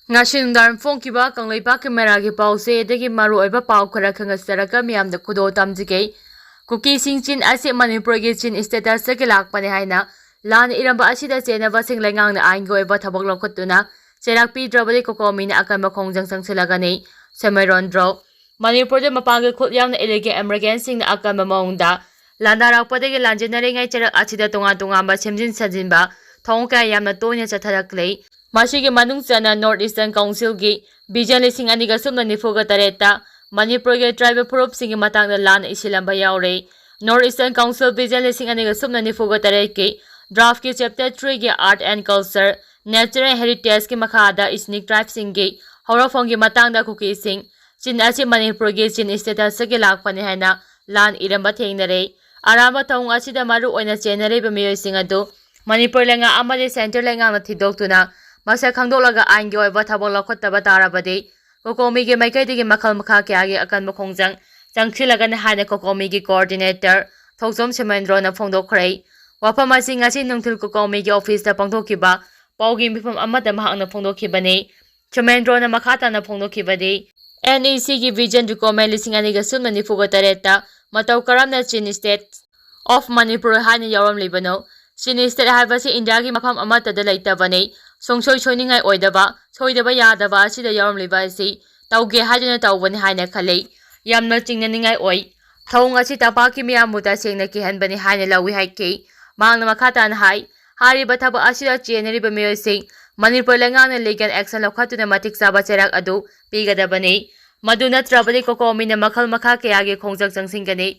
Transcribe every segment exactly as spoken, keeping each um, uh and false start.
ꯉꯁꯤ ꯅꯨꯡꯗꯥꯡ ꯐꯣꯡꯈꯤꯕ ꯀꯪꯂꯩꯄꯥꯛꯀꯤ ꯃꯦꯔꯥꯒꯤ ꯄꯥꯎꯆꯦꯗꯒꯤ ꯃꯔꯨꯑꯣꯏꯕ ꯄꯥꯎ ꯈꯔ ꯈꯪꯍꯟꯖꯔꯒ ꯃꯤꯌꯥꯝꯗ ꯈꯨꯗꯣꯜ ꯇꯝꯖꯒꯦ꯫ ꯀꯨꯀꯤꯁꯤꯡ ꯆꯤꯟ ꯑꯁꯤ ꯃꯅꯤꯄꯨꯔꯒꯤ ꯆꯤꯟ statusꯇꯒꯤ ꯂꯥꯛꯄꯅꯤ ꯍꯥꯏꯅ ꯂꯥꯟ ꯏꯔꯝꯕ ꯑꯁꯤꯗ ꯆꯦꯟꯅꯕꯁꯤꯡ ꯂꯩꯉꯥꯛꯅ ꯑꯥꯏꯟꯒꯤ ꯑꯣꯏꯕ ꯊꯕꯛ ꯂꯧꯈꯠꯇꯨꯅ ꯆꯩꯔꯥꯛ ꯄꯤꯗ꯭ꯔꯕꯗꯤ ꯀꯣꯀꯣꯃꯤꯅ ꯑꯀꯟꯕ ꯈꯣꯡꯖꯪ ꯆꯪꯁꯤꯜꯂꯒꯅꯤ꯫ ꯁꯦꯟꯃꯤꯠꯂꯣꯟꯗ꯭ꯔꯣ ꯃꯅꯤꯄꯨꯔꯗ ꯃꯄꯥꯟꯒꯤ ꯈꯨꯠꯌꯥꯝꯅ illegal immigrantꯁꯤꯡꯅ ꯑꯀꯟꯕ ꯃꯑꯣꯡꯗ ꯂꯥꯟꯗꯥꯔꯛꯄꯗꯒꯤ ꯂꯥꯟꯖꯦꯟꯅꯔꯤꯉꯩ ꯆꯩꯔꯛ ꯑꯁꯤꯗ ꯇꯣꯉꯥꯟ ꯇꯣꯉꯥꯟꯕ ꯁꯦꯝꯖꯤꯟ ꯁꯥꯖꯤꯟꯕ ꯊꯧꯑꯣꯡ ꯀꯌꯥ ꯌꯥꯝꯅ ꯇꯣꯏꯅ ꯆꯠꯊꯔꯛꯂꯤ꯫ ꯃꯁꯤꯒꯤ ꯃꯅꯨꯡ ꯆꯟꯅ North Eastern Councilꯒꯤ Vision ꯂꯤꯁꯤꯡ ꯑꯅꯤꯒ ꯁꯨꯞꯅ ꯅꯤꯐꯨꯒ ꯇꯔꯦꯠꯇ ꯃꯅꯤꯄꯨꯔꯒꯤ tribal ꯐꯨꯔꯨꯞꯁꯤꯡꯒꯤ ꯃꯇꯥꯡꯗ ꯂꯥꯟꯅ ꯏꯁꯤꯜꯂꯝꯕ ꯌꯥꯎꯔꯦ꯫ North Eastern Council Vision ꯂꯤꯁꯤꯡ ꯑꯅꯤꯒ ꯁꯨꯞꯅ ꯅꯤꯐꯨꯒ ꯇꯔꯦꯠꯀꯤ draftꯀꯤ chapter threeꯒꯤ Art and Culture, Natural Heritageꯀꯤ ꯃꯈꯥꯗ ethnic tribeꯁꯤꯡꯒꯤ ꯍꯧꯔꯛꯐꯝꯒꯤ ꯃꯇꯥꯡꯗ ꯀꯨꯀꯤꯁꯤꯡ ꯆꯤꯟ ꯑꯁꯤ ꯃꯅꯤꯄꯨꯔꯒꯤ ꯆꯤꯟ statusꯇꯒꯤ ꯂꯥꯛꯄꯅꯤ ꯍꯥꯏꯅ ꯂꯥꯟ ꯏꯔꯝꯕ ꯊꯦꯡꯅꯔꯦ꯫ ꯑꯔꯥꯟꯕ ꯊꯧꯑꯣꯡ ꯑꯁꯤꯗ ꯃꯔꯨ ꯑꯣꯏꯅ ꯆꯦꯟꯅꯔꯤꯕ ꯃꯤꯑꯣꯏꯁꯤꯡ ꯑꯗꯨ ꯃꯅꯤꯄꯨꯔ ꯂꯩꯉꯥꯛ ꯑꯃꯗꯤ centre ꯂꯩꯉꯥꯛꯅ ꯊꯤꯗꯣꯛꯇꯨꯅ ꯃꯁꯛ ꯈꯪꯗꯣꯛꯂꯒ ꯑꯥꯏꯟꯒꯤ ꯑꯣꯏꯕ ꯊꯕꯛ ꯂꯧꯈꯠꯇꯕ ꯇꯥꯔꯕꯗꯤ ꯀꯣꯀꯣꯃꯤꯒꯤ ꯃꯥꯏꯀꯩꯗꯒꯤ ꯃꯈꯜ ꯃꯈꯥ ꯀꯌꯥꯒꯤ ꯑꯀꯟꯕ ꯈꯣꯡꯖꯪ ꯆꯪꯁꯤꯜꯂꯒꯅꯤ ꯍꯥꯏꯅ ꯀꯣꯀꯣꯃꯤꯒꯤ coordinator ꯊꯣꯛꯆꯣꯝ ꯁꯤꯃꯦꯟꯗ꯭ꯔꯣꯅ ꯐꯣꯡꯗꯣꯛꯈ꯭ꯔꯦ꯫ ꯋꯥꯐꯝ ꯑꯁꯤ ꯉꯁꯤ ꯅꯨꯡꯊꯤꯜ ꯀꯣꯀꯣꯃꯤꯒꯤ officeꯇ ꯄꯥꯡꯊꯣꯛꯈꯤꯕ ꯄꯥꯎꯒꯤ ꯃꯤꯐꯝ ꯑꯃꯗ ꯃꯍꯥꯛꯅ ꯐꯣꯡꯗꯣꯛꯈꯤꯕꯅꯤ꯫ ꯁꯤꯃꯦꯟꯗ꯭ꯔꯣꯅ ꯃꯈꯥ ꯇꯥꯅ ꯐꯣꯡꯗꯣꯛꯈꯤꯕꯗꯤ, NECꯒꯤ Vision Document ꯂꯤꯁꯤꯡ ꯑꯅꯤꯒ ꯁꯨꯞꯅ ꯅꯤꯐꯨꯒ ꯇꯔꯦꯠꯇ ꯃꯇꯧ ꯀꯔꯝꯅ Chin State of Manipur ꯍꯥꯏꯅ ꯌꯥꯎꯔꯝꯂꯤꯕꯅꯣ? Chin State ꯍꯥꯏꯕꯁꯤ ꯏꯟꯗꯤꯌꯥꯒꯤ ꯃꯐꯝ ꯑꯃꯠꯇꯗ ꯂꯩꯇꯕꯅꯤ꯫ ꯁꯨꯡꯁꯣꯏ ꯁꯣꯏꯅꯤꯡꯉꯥꯏ ꯑꯣꯏꯗꯕ, ꯁꯣꯏꯗꯕ ꯌꯥꯗꯕ ꯑꯁꯤꯗ ꯌꯥꯎꯔꯝꯂꯤꯕ ꯑꯁꯤ ꯇꯧꯒꯦ ꯍꯥꯏꯗꯨꯅ ꯇꯧꯕꯅꯤ ꯍꯥꯏꯅ ꯈꯜꯂꯤ꯫ ꯌꯥꯝꯅ ꯆꯤꯡꯅꯅꯤꯡꯉꯥꯏ ꯑꯣꯏ꯫ ꯊꯧꯑꯣꯡ ꯑꯁꯤ ꯇꯝꯄꯥꯛꯀꯤ ꯃꯤꯌꯥꯝꯕꯨ ꯇꯁꯦꯡꯅ ꯀꯤꯍꯟꯕꯅꯤ ꯍꯥꯏꯅ ꯂꯧꯏ ꯍꯥꯏꯈꯤ꯫ ꯃꯍꯥꯛꯅ ꯃꯈꯥ ꯇꯥꯅ ꯍꯥꯏ, ꯍꯥꯏꯔꯤꯕ ꯊꯕꯛ ꯑꯁꯤꯗ ꯆꯦꯟꯅꯔꯤꯕ ꯃꯤꯑꯣꯏꯁꯤꯡ ꯃꯅꯤꯄꯨꯔ ꯂꯩꯉꯥꯛꯅ legal action ꯂꯧꯈꯠꯇꯨꯅ ꯃꯇꯤꯛ ꯆꯥꯕ ꯆꯩꯔꯥꯛ ꯑꯗꯨ ꯄꯤꯒꯗꯕꯅꯤ꯫ ꯃꯗꯨ ꯅꯠꯇ꯭ꯔꯕꯗꯤ ꯀꯣꯀꯣꯃꯤꯅ ꯃꯈꯜ ꯃꯈꯥ ꯀꯌꯥꯒꯤ ꯈꯣꯡꯖꯪ ꯆꯪꯁꯤꯟꯒꯅꯤ꯫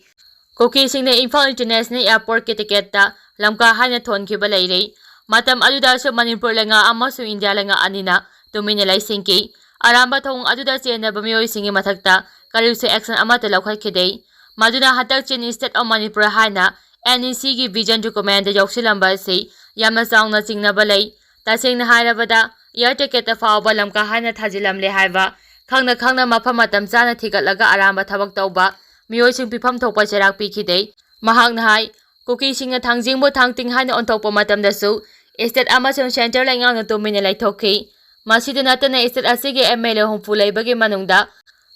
ꯀꯨꯀꯤꯁꯤꯡꯅ ꯏꯝꯐꯥꯜ International Airportꯀꯤ ticketꯇ ꯂꯝꯀꯥ ꯍꯥꯏꯅ ꯊꯣꯟꯈꯤꯕ ꯂꯩꯔꯤ꯫ ꯃꯇꯝ ꯑꯗꯨꯗꯁꯨ ꯃꯅꯤꯄꯨꯔ ꯂꯩꯉꯥꯛ ꯑꯃꯁꯨꯡ ꯏꯟꯗꯤꯌꯥ ꯂꯩꯉꯥꯛ ꯑꯅꯤꯅ ꯇꯨꯃꯤꯟꯅ ꯂꯩꯁꯤꯟꯈꯤ꯫ ꯑꯔꯥꯟꯕ ꯊꯧꯑꯣꯡ ꯑꯗꯨꯗ ꯆꯦꯟꯅꯕ ꯃꯤꯑꯣꯏꯁꯤꯡꯒꯤ ꯃꯊꯛꯇ ꯀꯔꯤꯁꯨ action ꯑꯃꯠꯇ ꯂꯧꯈꯠꯈꯤꯗꯦ꯫ ꯃꯗꯨꯅ ꯍꯟꯗꯛ Chin State of Manipur ꯍꯥꯏꯅ NECꯒꯤ Vision Documentꯗ ꯌꯥꯎꯁꯤꯜꯂꯝꯕ ꯑꯁꯤ ꯌꯥꯝꯅ ꯆꯥꯎꯅ ꯆꯤꯡꯅꯕ ꯂꯩ꯫ ꯇꯁꯦꯡꯅ ꯍꯥꯏꯔꯕꯗ, air ticketꯇ ꯐꯥꯎꯕ ꯂꯝꯀꯥ ꯍꯥꯏꯅ ꯊꯥꯖꯤꯜꯂꯝꯂꯦ ꯍꯥꯏꯕ ꯈꯪꯅ ꯈꯪꯅ ꯃꯐꯝ ꯃꯇꯝ ꯆꯥꯅ ꯊꯤꯒꯠꯂꯒ ꯑꯔꯥꯟꯕ ꯊꯕꯛ ꯇꯧꯕ ꯃꯤꯑꯣꯏꯁꯤꯡ ꯄꯤꯐꯝ ꯊꯣꯛꯄ ꯆꯩꯔꯥꯛ ꯄꯤꯈꯤꯗꯦ꯫ ꯃꯍꯥꯛꯅ ꯍꯥꯏ, ꯀꯨꯀꯤꯁꯤꯡꯅ ꯊꯥꯡꯖꯤꯡꯕꯨ ꯊꯥꯡꯇꯤꯡ ꯍꯥꯏꯅ ꯑꯣꯟꯊꯣꯛꯄ ꯃꯇꯝꯗꯁꯨ state ꯑꯃꯁꯨꯡ centre ꯂꯩꯉꯥꯛꯅ ꯇꯨꯃꯤꯟꯅ ꯂꯩꯊꯣꯛꯈꯤ꯫ ꯃꯁꯤꯗ ꯅꯠꯇꯅ state ꯑꯁꯤꯒꯤ M L A ꯍꯨꯝꯐꯨ ꯂꯩꯕꯒꯤ ꯃꯅꯨꯡꯗ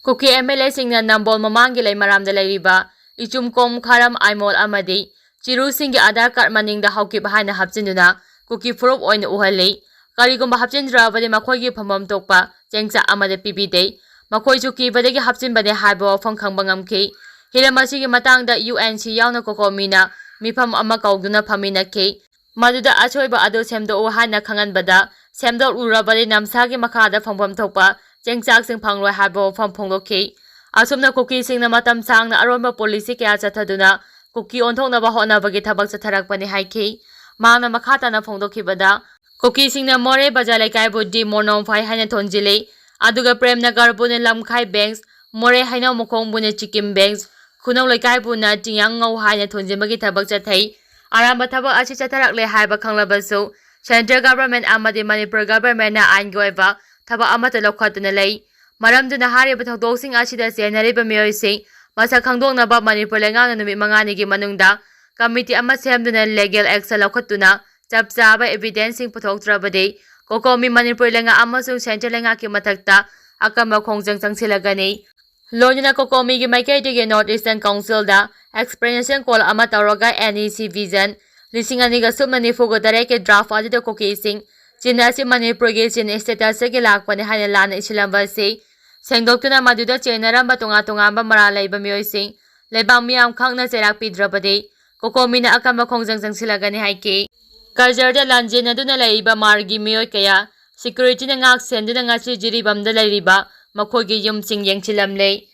ꯀꯨꯀꯤ M L A ꯁꯤꯡꯅ ꯅꯝꯕꯣꯜ ꯃꯃꯥꯡꯒꯤ ꯂꯩꯃꯔꯥꯝꯗ ꯂꯩꯔꯤꯕ ꯏꯆꯨꯝꯀꯣꯝ, ꯈꯥꯔꯝ, ꯑꯥꯏꯃꯣꯜ ꯑꯃꯗꯤ ꯆꯤꯔꯨꯁꯤꯡꯒꯤ Aadhaar card ꯃꯅꯤꯡꯗ ꯍꯧꯈꯤꯕ ꯍꯥꯏꯅ ꯍꯥꯞꯆꯤꯟꯗꯨꯅ ꯀꯨꯀꯤ ꯐꯨꯔꯨꯞ ꯑꯣꯏꯅ ꯎꯍꯜꯂꯤ꯫ ꯀꯔꯤꯒꯨꯝꯕ ꯍꯥꯞꯆꯤꯟꯗ꯭ꯔꯕꯗꯤ ꯃꯈꯣꯏꯒꯤ ꯐꯝꯐꯝ ꯊꯣꯛꯄ ꯆꯦꯡꯆꯥꯛ ꯑꯃꯗ ꯄꯤꯕꯤꯗꯦ꯫ ꯃꯈꯣꯏꯁꯨ ꯀꯤꯕꯗꯒꯤ ꯍꯥꯞꯆꯤꯟꯕꯅꯦ ꯍꯥꯏꯕ ꯋꯥꯐꯝ ꯈꯪꯕ ꯉꯝꯈꯤ꯫ ꯍꯤꯔꯝ ꯑꯁꯤꯒꯤ ꯃꯇꯥꯡꯗ U N C ꯌꯥꯎꯅ ꯀꯣꯀꯣꯃꯤꯅ ꯃꯤꯐꯝ ꯑꯃ ꯀꯧꯗꯨꯅ ꯐꯝꯃꯤꯟꯅꯈꯤ꯫ ꯃꯗꯨꯗ ꯑꯁꯣꯏꯕ ꯑꯗꯨ ꯁꯦꯝꯗꯣꯛꯎ ꯍꯥꯏꯅ ꯈꯪꯍꯟꯕꯗ, ꯁꯦꯝꯗꯣꯛꯂꯨꯔꯕꯗꯤ ꯅꯝꯁꯥꯒꯤ ꯃꯈꯥꯗ ꯐꯪꯐꯝ ꯊꯣꯛꯄ ꯆꯦꯡꯆꯥꯛꯁꯤꯡ ꯐꯪꯂꯣꯏ ꯍꯥꯏꯕ ꯋꯥꯐꯝ ꯐꯣꯡꯗꯣꯛꯈꯤ꯫ ꯑꯁꯨꯝꯅ ꯀꯨꯀꯤꯁꯤꯡꯅ ꯃꯇꯝ ꯁꯥꯡꯅ ꯑꯔꯣꯟꯕ ꯄꯣꯂꯤꯁꯤ ꯀꯌꯥ ꯆꯠꯊꯗꯨꯅ ꯀꯨꯀꯤ ꯑꯣꯟꯊꯣꯛꯅꯕ ꯍꯣꯠꯅꯕꯒꯤ ꯊꯕꯛ ꯆꯠꯊꯔꯛꯄꯅꯤ ꯍꯥꯏꯈꯤ꯫ ꯃꯍꯥꯛꯅ ꯃꯈꯥ ꯇꯥꯅ ꯐꯣꯡꯗꯣꯛꯈꯤꯕꯗ, ꯀꯨꯀꯤꯁꯤꯡꯅ ꯃꯣꯔꯦ ꯕꯖꯥꯔ ꯂꯩꯀꯥꯏꯕꯨ ꯗꯤ ꯃꯣꯅꯣꯝꯐꯥꯏ ꯍꯥꯏꯅ ꯊꯣꯟꯖꯤꯜꯂꯤ, ꯑꯗꯨꯒ ꯄ꯭ꯔꯦꯝꯅꯒꯔꯕꯨꯅ ꯂꯝꯈꯥꯏ ꯕꯦꯡꯁ, ꯃꯣꯔꯦ ꯍꯩꯅꯧ ꯃꯈꯣꯡꯕꯨꯅ ꯆꯤꯀꯤꯝ ꯕꯦꯡꯁ, ꯈꯨꯅꯧ ꯂꯩꯀꯥꯏꯕꯨꯅ ꯆꯤꯡꯌꯥꯡꯉꯧ ꯍꯥꯏꯅ ꯊꯣꯟꯖꯤꯟꯕꯒꯤ ꯊꯕꯛ ꯆꯠꯊꯩ꯫ ꯑꯔꯥꯟꯕ ꯊꯕꯛ ꯑꯁꯤ ꯆꯠꯊꯔꯛꯂꯦ ꯍꯥꯏꯕ ꯈꯪꯂꯕꯁꯨ, central government ꯑꯃꯗꯤ ꯃꯅꯤꯄꯨꯔ governmentꯅ ꯑꯥꯏꯟꯒꯤ ꯑꯣꯏꯕ ꯊꯕꯛ ꯑꯃꯠꯇ ꯂꯧꯈꯠꯇꯨꯅ ꯂꯩ꯫ ꯃꯔꯝꯗꯨꯅ ꯍꯥꯏꯔꯤꯕ ꯊꯧꯗꯣꯛꯁꯤꯡ ꯑꯁꯤꯗ ꯆꯦꯟꯅꯔꯤꯕ ꯃꯤꯑꯣꯏꯁꯤꯡ ꯃꯁꯛ ꯈꯪꯗꯣꯛꯅꯕ ꯃꯅꯤꯄꯨꯔ ꯂꯩꯉꯥꯛꯅ ꯅꯨꯃꯤꯠ ꯃꯉꯥꯅꯤꯒꯤ ꯃꯅꯨꯡꯗ committee ꯑꯃ ꯁꯦꯝꯗꯨꯅ legal action ꯂꯧꯈꯠꯇꯨꯅ ꯆꯞ ꯆꯥꯕ evidenceꯁꯤꯡ ꯄꯨꯊꯣꯛꯇ꯭ꯔꯕꯗꯤ ꯀꯣꯀꯣꯃꯤ ꯃꯅꯤꯄꯨꯔ ꯂꯩꯉꯥꯛ ꯑꯃꯁꯨꯡ central ꯂꯩꯉꯥꯛꯀꯤ ꯃꯊꯛꯇ ꯑꯀꯟꯕ ꯈꯣꯡꯖꯪ ꯆꯪꯁꯤꯜꯂꯒꯅꯤ꯫ ꯂꯣꯏꯅꯅ ꯀꯣꯀꯣꯃꯤꯒꯤ ꯃꯥꯏꯀꯩꯗꯒꯤ North Eastern Councilꯗ explanation call ꯑꯃ ꯇꯧꯔꯒ N E C Vision ꯂꯤꯁꯤꯡ ꯑꯅꯤꯒ ꯁꯨꯞꯅ ꯅꯤꯐꯨꯒ ꯇꯔꯦꯠꯀꯤ draft ꯑꯗꯨꯗ ꯀꯨꯀꯤꯁꯤꯡ ꯆꯤꯟ ꯑꯁꯤ ꯃꯅꯤꯄꯨꯔꯒꯤ ꯆꯤꯟ statusꯇꯒꯤ ꯂꯥꯛꯄꯅꯤ ꯍꯥꯏꯅ ꯂꯥꯟꯅ ꯏꯁꯤꯜꯂꯝꯕ ꯑꯁꯤ ꯁꯦꯡꯗꯣꯛꯇꯨꯅ ꯃꯗꯨꯗ ꯆꯦꯟꯅꯔꯝꯕ ꯇꯣꯉꯥꯟ ꯇꯣꯉꯥꯟꯕ ꯃꯔꯥꯜ ꯂꯩꯕ ꯃꯤꯑꯣꯏꯁꯤꯡ ꯂꯩꯕꯥꯛ ꯃꯤꯌꯥꯝ ꯈꯪꯅ ꯆꯩꯔꯥꯛ ꯄꯤꯗ꯭ꯔꯕꯗꯤ ꯀꯣꯀꯣꯃꯤꯅ ꯑꯀꯟꯕ ꯈꯣꯡꯖꯪ ꯆꯪꯁꯤꯜꯂꯒꯅꯤ ꯍꯥꯏꯈꯤ꯫ ꯀꯖꯔꯗ ꯂꯥꯟꯖꯦꯟꯅꯗꯨꯅ ꯂꯩꯔꯤꯕ ꯃꯥꯔꯒꯤ ꯃꯤꯑꯣꯏ ꯀꯌꯥ securityꯅ ꯉꯥꯛ ꯁꯦꯟꯗꯨꯅ ꯉꯁꯤ ꯖꯤꯔꯤꯕꯥꯝꯗ ꯂꯩꯔꯤꯕ ꯃꯈꯣꯏꯒꯤ ꯌꯨꯝꯁꯤꯡ ꯌꯦꯡꯁꯤꯜꯂꯝꯂꯦ꯫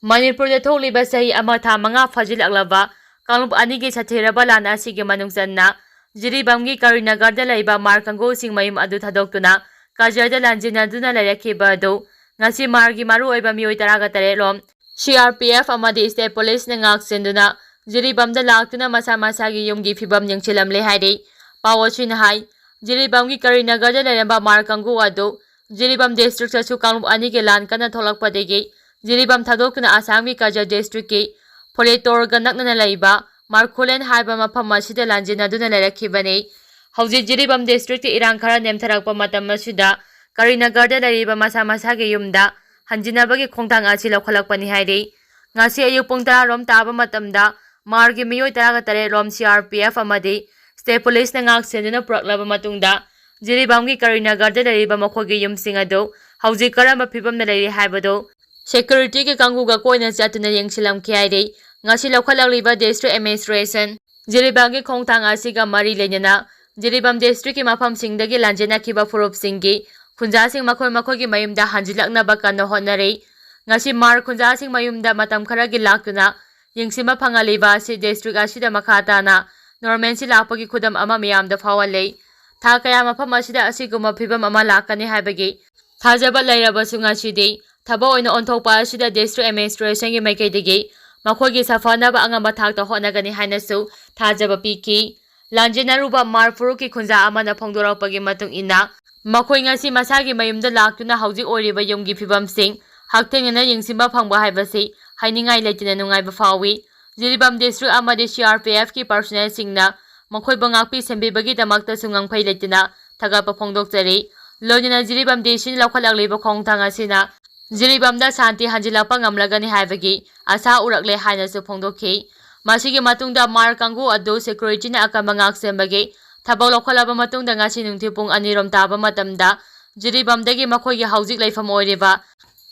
ꯃꯅꯤꯄꯨꯔꯗ ꯊꯣꯛꯂꯤꯕ ꯆꯍꯤ ꯑꯃ ꯊꯥ ꯃꯉꯥ ꯐꯥꯖꯤꯜꯂꯛꯂꯕ ꯀꯥꯡꯂꯨꯞ ꯑꯅꯤꯒꯤ ꯁꯥꯊꯤꯔꯕ ꯂꯥꯟ ꯑꯁꯤꯒꯤ ꯃꯅꯨꯡ ꯆꯟꯅ ꯖꯤꯔꯤꯕꯥꯝꯒꯤ ꯀꯔꯤꯅꯒꯔꯗ ꯂꯩꯕ ꯃꯥꯔ ꯀꯥꯡꯒꯨꯁꯤꯡ ꯃꯌꯨꯝ ꯑꯗꯨ ꯊꯥꯗꯣꯛꯇꯨꯅ ꯀꯖꯔꯗ ꯂꯥꯟꯖꯦꯟꯅꯗꯨꯅ ꯂꯩꯔꯛꯈꯤꯕ ꯑꯗꯨ ꯉꯁꯤ ꯃꯥꯔꯒꯤ ꯃꯔꯨꯑꯣꯏꯕ ꯃꯤꯑꯣꯏ ꯇꯔꯥꯒ ꯇꯔꯦꯠ ꯂꯣꯝ C R P F ꯑꯃꯗꯤ state policeꯅ ꯉꯥꯛ ꯁꯦꯟꯗꯨꯅ ꯖꯤꯔꯤꯕꯥꯝꯗ ꯂꯥꯛꯇꯨꯅ ꯃꯁꯥ ꯃꯁꯥꯒꯤ ꯌꯨꯝꯒꯤ ꯐꯤꯕꯝ ꯌꯦꯡꯁꯤꯜꯂꯝꯂꯦ ꯍꯥꯏꯔꯤ꯫ ꯄꯥꯎ ꯑꯁꯤꯅ ꯍꯥꯏ, ꯖꯤꯔꯤꯕꯥꯝꯒꯤ ꯀꯔꯤꯅꯒꯔꯗ ꯂꯩꯔꯝꯕ ꯃꯥꯔ ꯀꯥꯡꯒꯨ ꯑꯗꯨ ꯖꯤꯔꯤꯕꯥꯝ districtꯇꯁꯨ ꯀꯥꯡꯂꯨꯞ ꯑꯅꯤꯒꯤ ꯂꯥꯟ ꯀꯟꯅ ꯊꯣꯛꯂꯛꯄꯗꯒꯤ ꯖꯤꯔꯤꯕꯥꯝ ꯊꯥꯗꯣꯛꯇꯨꯅ ꯑꯁꯥꯝꯒꯤ ꯀꯖꯥꯔ districtꯀꯤ ꯐꯣꯂꯦꯇꯣꯔꯒ ꯅꯛꯅꯅ ꯂꯩꯕ ꯃꯥꯔꯈꯨꯂꯦꯟ ꯍꯥꯏꯕ ꯃꯐꯝ ꯑꯁꯤꯗ ꯂꯥꯟꯖꯦꯟꯅꯗꯨꯅ ꯂꯩꯔꯛꯈꯤꯕꯅꯤ꯫ ꯍꯧꯖꯤꯛ ꯖꯤꯔꯤꯕꯥꯝ districtꯇ ꯏꯔꯥꯡ ꯈꯔ ꯅꯦꯝꯊꯔꯛꯄ ꯃꯇꯝ ꯑꯁꯤꯗ ꯀꯔꯤꯅꯒꯔꯗ ꯂꯩꯔꯤꯕ ꯃꯁꯥ ꯃꯁꯥꯒꯤ ꯌꯨꯝꯗ ꯍꯟꯖꯤꯟꯅꯕꯒꯤ ꯈꯣꯡꯊꯥꯡ ꯑꯁꯤ ꯂꯧꯈꯠꯂꯛꯄꯅꯤ ꯍꯥꯏꯔꯤ꯫ ꯉꯁꯤ ꯑꯌꯨꯛ ꯄꯨꯡ ꯇꯔꯥ ꯔꯣꯝ ꯇꯥꯕ ꯃꯇꯝꯗ ꯃꯥꯔꯒꯤ ꯃꯤꯑꯣꯏ ꯇꯔꯥꯒ ꯇꯔꯦꯠ ꯔꯣꯝ C R P F ꯑꯃꯗꯤ State Police ꯅ ꯉꯥꯛ ꯁꯦꯟꯗꯨꯅ ꯄꯨꯔꯛꯂꯕ ꯃꯇꯨꯡꯗ ꯖꯤꯔꯤꯕꯥꯝꯒꯤ ꯀꯔꯤꯅꯒꯔꯗ ꯂꯩꯔꯤꯕ ꯃꯈꯣꯏꯒꯤ ꯌꯨꯝꯁꯤꯡ ꯑꯗꯨ ꯍꯧꯖꯤꯛ ꯀꯔꯝꯕ ꯐꯤꯕꯝꯗ ꯂꯩꯔꯤ ꯍꯥꯏꯕꯗꯨ security ꯒꯤ ꯀꯥꯡꯕꯨꯒ ꯀꯣꯏꯅ ꯆꯠꯇꯨꯅ ꯌꯦꯡꯁꯤꯜꯂꯝꯈꯤ ꯍꯥꯏꯔꯤ꯫ ꯉꯁꯤ ꯂꯧꯈꯠꯂꯛꯂꯤꯕ district administration ꯖꯤꯔꯤꯕꯥꯝꯒꯤ ꯈꯣꯡꯊꯥꯡ ꯑꯁꯤꯒ ꯃꯔꯤ ꯂꯩꯅꯅ ꯖꯤꯔꯤꯕꯥꯝ district ꯀꯤ ꯃꯐꯝꯁꯤꯡꯗꯒꯤ ꯂꯥꯟꯖꯦꯟꯅꯈꯤꯕ ꯐꯨꯔꯨꯞꯁꯤꯡꯒꯤ ꯈꯨꯟꯖꯥꯁꯤꯡ ꯃꯈꯣꯏ ꯃꯈꯣꯏꯒꯤ ꯃꯌꯨꯝꯗ ꯍꯟꯖꯤꯜꯂꯛꯅꯕ ꯀꯟꯅ ꯍꯣꯠꯅꯔꯤ꯫ ꯉꯁꯤ ꯃꯥꯔ ꯈꯨꯟꯖꯥꯁꯤꯡ ꯃꯌꯨꯝꯗ ꯃꯇꯝ ꯈꯔꯒꯤ ꯂꯥꯛꯇꯨꯅ ꯌꯦꯡꯁꯤꯟꯕ ꯐꯪꯍꯜꯂꯤꯕ ꯑꯁꯤ district ꯑꯁꯤꯗ ꯃꯈꯥ ꯇꯥꯅ normalcy ꯂꯥꯛꯄꯒꯤ ꯈꯨꯗꯝ ꯑꯃ ꯃꯤꯌꯥꯝꯗ ꯐꯥꯎꯍꯜꯂꯤ꯫ ꯊꯥ ꯀꯌꯥ ꯃꯐꯝ ꯑꯁꯤꯗ ꯑꯁꯤꯒꯨꯝꯕ ꯐꯤꯕꯝ ꯑꯃ ꯂꯥꯛꯀꯅꯤ ꯍꯥꯏꯕꯒꯤ ꯊꯥꯖꯕ ꯂꯩꯔꯕꯁꯨ ꯉꯁꯤꯗꯤ ꯊꯕꯛ ꯑꯣꯏꯅ ꯑꯣꯟꯊꯣꯛꯄ ꯑꯁꯤꯗ district administration ꯒꯤ ꯃꯥꯏꯀꯩꯗꯒꯤ ꯃꯈꯣꯏꯒꯤ ꯁꯥꯐꯅꯕ ꯑꯉꯝꯕ ꯊꯥꯛꯇ ꯍꯣꯠꯅꯒꯅꯤ ꯍꯥꯏꯅꯁꯨ ꯊꯥꯖꯕ ꯄꯤꯈꯤ꯫ ꯂꯥꯟꯖꯦꯟꯅꯔꯨꯕ ꯃꯥꯔ ꯐꯨꯔꯨꯞꯀꯤ ꯈꯨꯟꯖꯥ ꯑꯃꯅ ꯐꯣꯡꯗꯣꯔꯛꯄꯒꯤ ꯃꯇꯨꯡ ꯏꯟꯅ, ꯃꯈꯣꯏ ꯉꯁꯤ ꯃꯁꯥꯒꯤ ꯃꯌꯨꯝꯗ ꯂꯥꯛꯇꯨꯅ ꯍꯧꯖꯤꯛ ꯑꯣꯏꯔꯤꯕ ꯌꯨꯝꯒꯤ ꯐꯤꯕꯝꯁꯤꯡ ꯍꯛꯊꯦꯡꯅꯅ ꯌꯦꯡꯁꯤꯟꯕ ꯐꯪꯕ ꯍꯥꯏꯕꯁꯤ ꯍꯥꯏꯅꯤꯡꯉꯥꯏ ꯂꯩꯇꯅ ꯅꯨꯡꯉꯥꯏꯕ ꯐꯥꯎꯏ꯫ ꯖꯤꯔꯤꯕꯥꯝ district ꯑꯃꯗꯤ C R P F ꯀꯤ personnel ꯁꯤꯡꯅ ꯃꯈꯣꯏꯕꯨ ꯉꯥꯛꯄꯤ ꯁꯦꯟꯕꯤꯕꯒꯤꯗꯃꯛꯇꯁꯨ ꯉꯝꯈꯩ ꯂꯩꯇꯅ ꯊꯥꯒꯠꯄ ꯐꯣꯡꯗꯣꯛꯆꯔꯤ꯫ ꯂꯣꯏꯅꯅ ꯖꯤꯔꯤꯕꯥꯝ D C ꯅ ꯂꯧꯈꯠꯂꯛꯂꯤꯕ ꯈꯣꯡꯊꯥꯡ ꯑꯁꯤꯅ ꯖꯤꯔꯤꯕꯥꯝꯗ ꯁꯥꯟꯇꯤ ꯍꯟꯖꯤꯜꯂꯛꯄ ꯉꯝꯂꯒꯅꯤ ꯍꯥꯏꯕꯒꯤ ꯑꯁꯥ ꯎꯔꯛꯂꯦ ꯍꯥꯏꯅꯁꯨ ꯐꯣꯡꯗꯣꯛꯈꯤ꯫ ꯃꯁꯤꯒꯤ ꯃꯇꯨꯡꯗ ꯃꯥꯔ ꯀꯥꯡꯕꯨ ꯑꯗꯨ security ꯅ ꯑꯀꯟꯕ ꯉꯥꯛꯁꯦꯟꯕꯒꯤ ꯊꯕꯛ ꯂꯧꯈꯠꯂꯕ ꯃꯇꯨꯡꯗ ꯉꯁꯤ ꯅꯨꯡꯊꯤꯜ ꯄꯨꯡ ꯑꯅꯤ ꯔꯣꯝ ꯇꯥꯕ ꯃꯇꯝꯗ ꯖꯤꯔꯤꯕꯥꯝꯗꯒꯤ ꯃꯈꯣꯏꯒꯤ ꯍꯧꯖꯤꯛ ꯂꯩꯐꯝ ꯑꯣꯏꯔꯤꯕ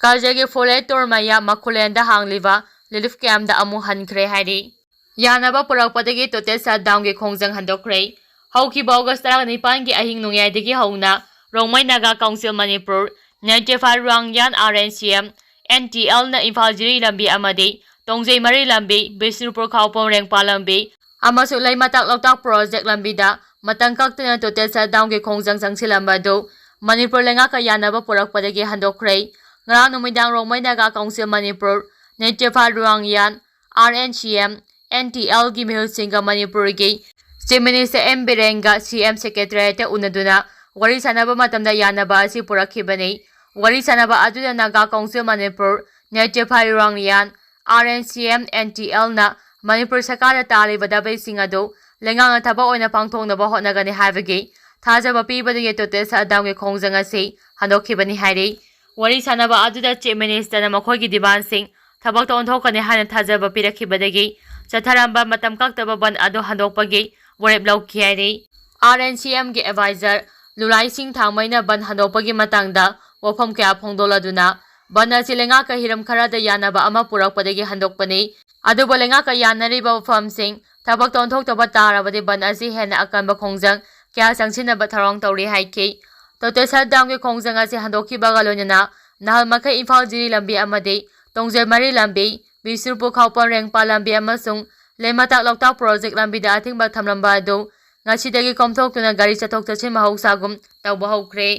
ꯀꯥꯖꯒꯤ ꯐꯣꯂꯦ ꯇꯣꯔꯃꯌꯥ ꯃꯈꯨꯂꯦꯟꯗ ꯍꯥꯡꯂꯤꯕ relief camp ꯇ ꯑꯃꯨꯛ ꯍꯟꯈ꯭ꯔꯦ ꯍꯥꯏꯔꯤ꯫ ꯌꯥꯅꯕ ꯄꯨꯔꯛꯄꯗꯒꯤ total shutdown ꯒꯤ ꯈꯣꯡꯖꯪ ꯍꯟꯗꯣꯛꯈ꯭ꯔꯦ꯫ ꯍꯧꯈꯤꯕ ꯑꯣꯒꯁ ꯇꯔꯥꯅꯤꯄꯥꯟꯒꯤ ꯑꯍꯤꯡ ꯅꯣꯡꯌꯥꯏꯗꯒꯤ ꯍꯧꯅ Rongmei Naga council Manipur, ninety five ꯔꯨꯋꯥꯡꯌꯥꯟ R N C M, N T L ꯅ ꯏꯝꯐꯥꯜ ꯖꯤꯔꯤ ꯂꯝꯕꯤ ꯑꯃꯗꯤ ꯇꯣꯡꯖꯩ ꯃꯔꯤ ꯂꯝꯕꯤ, ꯕꯤꯁꯅꯨꯄꯨꯔ ꯈꯥꯎꯄꯝ ꯔꯦꯡꯄꯥ ꯂꯝꯕꯤ ꯑꯃꯁꯨꯡ ꯂꯩꯃꯇꯥꯛ ꯂꯣꯛꯇꯥꯛ project ꯂꯝꯕꯤꯗ ꯃꯇꯝ ꯀꯛꯇꯅ total shutdown ꯒꯤ ꯈꯣꯡꯖꯪ ꯆꯪꯁꯤꯜꯂꯝꯕ ꯑꯗꯨ ꯃꯅꯤꯄꯨꯔ ꯂꯩꯉꯥꯛꯀ ꯌꯥꯅꯕ ꯄꯨꯔꯛꯄꯗꯒꯤ ꯍꯟꯗꯣꯛꯈ꯭ꯔꯦ꯫ ꯉꯔꯥꯡ ꯅꯨꯃꯤꯗꯥꯡ Rongmei Naga council Manipur, ninety five ꯔꯨꯋꯥꯡꯌꯥꯟ, R N C M, N T L ꯒꯤ ꯃꯤꯍꯨꯠꯁꯤꯡꯒ ꯃꯅꯤꯄꯨꯔꯒꯤ Chief Minister N ꯕꯤꯔꯦꯟꯒ C M Secretariat ꯇ ꯎꯅꯗꯨꯅ ꯋꯥꯔꯤ ꯁꯥꯟꯅꯕ ꯃꯇꯝꯗ ꯌꯥꯅꯕ ꯑꯁꯤ ꯄꯨꯔꯛꯈꯤꯕꯅꯤ꯫ ꯋꯥꯔꯤ ꯁꯥꯟꯅꯕ ꯑꯗꯨꯗ Naga council Manipur, ninety five ꯔꯨꯋꯥꯡꯌꯥꯟ, R N C M, N T L ꯅ ꯃꯅꯤꯄꯨꯔ ꯁꯔꯀꯥꯔꯗ ꯇꯥꯔꯤꯕ ꯗꯕꯩꯁꯤꯡ ꯑꯗꯨ ꯂꯩꯉꯥꯛꯅ ꯊꯕꯛ ꯑꯣꯏꯅ ꯄꯥꯡꯊꯣꯛꯅꯕ ꯍꯣꯠꯅꯒꯅꯤ ꯍꯥꯏꯕꯒꯤ ꯊꯥꯖꯕ ꯄꯤꯕꯗꯒꯤ ꯇꯣꯇꯦꯜ ꯁꯠꯗꯥꯎꯟꯒꯤ ꯈꯣꯡꯖꯪ ꯑꯁꯤ ꯍꯟꯗꯣꯛꯈꯤꯕꯅꯤ ꯍꯥꯏꯔꯤ꯫ ꯋꯥꯔꯤ ꯁꯥꯟꯅꯕ ꯑꯗꯨꯗ ꯆꯤꯐ ꯃꯤꯅꯤꯁꯇꯔꯅ ꯃꯈꯣꯏꯒꯤ ꯗꯤꯃꯥꯟꯁꯤꯡ ꯊꯕꯛꯇ ꯑꯣꯟꯊꯣꯛꯀꯅꯤ ꯍꯥꯏꯅ ꯊꯥꯖꯕ ꯄꯤꯔꯛꯈꯤꯕꯗꯒꯤ ꯆꯠꯊꯔꯝꯕ ꯃꯇꯝ ꯀꯛꯇꯕ ꯕꯟ ꯑꯗꯨ ꯍꯟꯗꯣꯛꯄꯒꯤ ꯋꯥꯔꯦꯞ ꯂꯧꯈꯤ ꯍꯥꯏꯔꯤ꯫ ꯑꯥꯔ ꯑꯦꯟ ꯁꯤ ꯑꯦꯝꯒꯤ ꯑꯦꯗꯚꯥꯏꯖꯔ ꯂꯨꯂꯥꯏ ꯁꯤꯡ ꯊꯥꯡꯃꯩꯅ ꯕꯟ ꯍꯟꯗꯣꯛꯄꯒꯤ ꯃꯇꯥꯡꯗ ꯋꯥꯐꯝ ꯀꯌꯥ ꯐꯣꯡꯗꯣꯛꯂꯗꯨꯅ ꯕꯟ ꯑꯁꯤ ꯂꯩꯉꯥꯛꯀ ꯍꯤꯔꯝ ꯈꯔꯗ ꯌꯥꯅꯕ ꯑꯃ ꯄꯨꯔꯛꯄꯗꯒꯤ ꯍꯟꯗꯣꯛꯄꯅꯤ꯫ ꯑꯗꯨꯕꯨ ꯂꯩꯉꯥꯛꯀ ꯌꯥꯅꯔꯤꯕ ꯋꯥꯐꯝꯁꯤꯡ ꯊꯕꯛꯇ ꯑꯣꯟꯊꯣꯛꯇꯕ ꯇꯥꯔꯕꯗꯤ ꯕꯟ ꯑꯁꯤ ꯍꯦꯟꯅ ꯑꯀꯟꯕ ꯈꯣꯡꯖꯪ ꯀꯌꯥ ꯆꯪꯁꯤꯟꯅꯕ ꯊꯧꯔꯥꯡ ꯇꯧꯔꯤ ꯍꯥꯏꯈꯤ꯫ ꯇꯣꯇꯦꯜ ꯁꯠꯗꯥꯎꯟꯒꯤ ꯈꯣꯡꯖꯪ ꯑꯁꯤ ꯍꯟꯗꯣꯛꯈꯤꯕꯒ ꯂꯣꯏꯅꯅ ꯅꯍꯥꯜ ꯃꯈꯩ ꯏꯝꯐꯥꯜ ꯖꯤꯔꯤ ꯂꯝꯕꯤ ꯑꯃꯗꯤ ꯇꯣꯡꯖꯦꯜ ꯃꯔꯤ ꯂꯝꯕꯤ, ꯕꯤꯁꯅꯨꯄꯨꯔ ꯈꯥꯎꯄꯝ ꯔꯦꯡꯄꯥ ꯂꯝꯕꯤ ꯑꯃꯁꯨꯡ ꯂꯩꯃꯇꯥꯛ ꯂꯣꯛꯇꯥꯛ ꯄ꯭ꯔꯣꯖꯦꯛ ꯂꯝꯕꯤꯗ ꯑꯊꯤꯡꯕ ꯊꯝꯂꯝꯕ ꯑꯗꯨ ꯉꯁꯤꯗꯒꯤ ꯀꯣꯝꯊꯣꯛꯇꯨꯅ ꯒꯥꯔꯤ ꯆꯠꯊꯣꯛ ꯆꯠꯁꯤꯟ ꯃꯍꯧꯁꯥꯒꯨꯝ ꯇꯧꯕ ꯍꯧꯈ꯭ꯔꯦ꯫